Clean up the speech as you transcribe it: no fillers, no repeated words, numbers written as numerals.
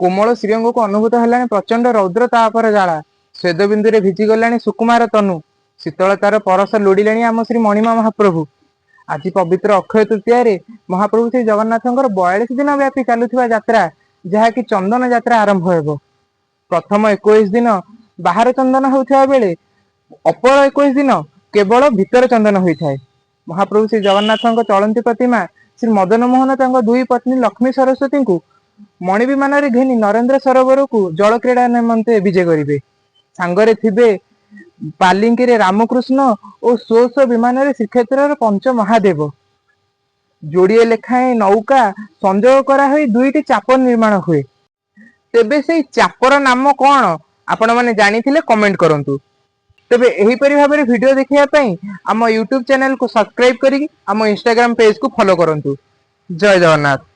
କୋମଳ ଶ୍ରୀଅଙ୍ଗକୁ ଅନୁଭୂତ ହେଲାଣି ପ୍ରଚଣ୍ଡ ରୌଦ୍ର ତାପର ଜ୍ୱାଳା। ସ୍ୱେଦବିନ୍ଦୁରେ ଭିଜି ଗଲାଣି ସୁକୁମାର ତନୁ। ଶୀତଳତାର ପରଶ ଲୋଡ଼ିଲେଣି ଆମ ଶ୍ରୀ ମଣିମା ମହାପ୍ରଭୁ। ଆଜି ପବିତ୍ର ଅକ୍ଷୟ ତୃତୀୟାରେ ମହାପ୍ରଭୁ ଶ୍ରୀ ଜଗନ୍ନାଥଙ୍କର 42 ଦିନ ବ୍ୟାପୀ ଚାଲୁଥିବା ଯାତ୍ରା, ଯାହାକି ଚନ୍ଦନ ଯାତ୍ରା ଆରମ୍ଭ ହେବ। ପ୍ରଥମ 21 ଦିନ ବାହାର ଚନ୍ଦନ ହେଉଥିବା ବେଳେ ଅପର 21 ଦିନ କେବଳ ଭିତର ଚନ୍ଦନ ହୋଇଥାଏ। ମହାପ୍ରଭୁ ଶ୍ରୀ ଜଗନ୍ନାଥଙ୍କ ଚଳନ୍ତି ପ୍ରତିମା ଶ୍ରୀ ମଦନ ମୋହନ ତାଙ୍କ ଦୁଇ ପତ୍ନୀ ଲକ୍ଷ୍ମୀ ସରସ୍ୱତୀଙ୍କୁ ମଣି ବିମାନରେ ଘେନି ନରେନ୍ଦ୍ର ସରୋବରକୁ ଜଳ କ୍ରୀଡ଼ା ନିମନ୍ତେ ବିଜେ କରିବେ। ସାଙ୍ଗରେ ଥିବେ ପାଲିଙ୍କିରେ ରାମକୃଷ୍ଣ ଓ ସ୍ୱ ସ୍ୱ ବିମାନରେ ଶ୍ରୀକ୍ଷେତ୍ରର ପଞ୍ଚ ମହାଦେବ। ଯୋଡ଼ିଏ ଲେଖାଏଁ ନୌକା ସଂଯୋଗ କରାହୋଇ ଦୁଇଟି ଚାପ ନିର୍ମାଣ ହୁଏ। ତେବେ ସେଇ ଚାପର ନାମ କଣ, ଆପଣମାନେ ଜାଣିଥିଲେ କମେଣ୍ଟ କରନ୍ତୁ। ତେବେ ଏହିପରି ଭାବରେ ଭିଡିଓ ଦେଖିବା ପାଇଁ ଆମ ୟୁଟ୍ୟୁବ ଚ୍ୟାନେଲକୁ ସବସ୍କ୍ରାଇବ କରିକି ଆମ ଇନଷ୍ଟାଗ୍ରାମ ପେଜକୁ ଫଲୋ କରନ୍ତୁ। ଜୟ ଜଗନ୍ନାଥ।